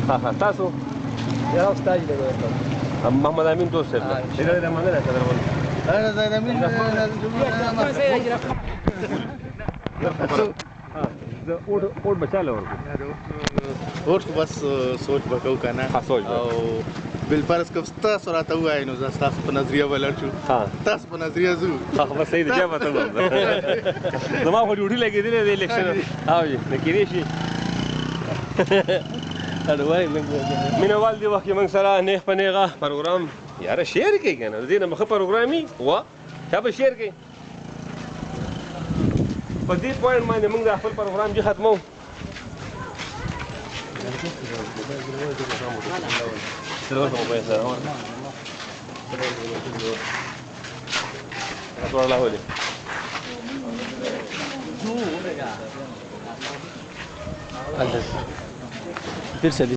ها تاسو یو استاد دی. محمد امین دوست صاحب دی دا مننه قدرمن. انا زید امین. اوټ بچاله ورکو. اوټ خو بس سوچ وکاو کنه. سوچ او بل فرض کوم تاسو راته وایي نو زه تاسو په نظریه ولاړ شو، تاسو په نظریه ځو. ها بس صحیح دی، بیا به ته زما خو ډیوټي لګېدلې ده الیکشن. او جی نو کېدای شي مینوال دی وخت کې موږ سره نیغ په نیغه پروګرام یاره شیر کوي که نه، د دې نه مخه پروګرام وي وه چا به شیر کوي. په دې پوینټ باندې موږ د خپل پروګرام جی ختمو. پیر.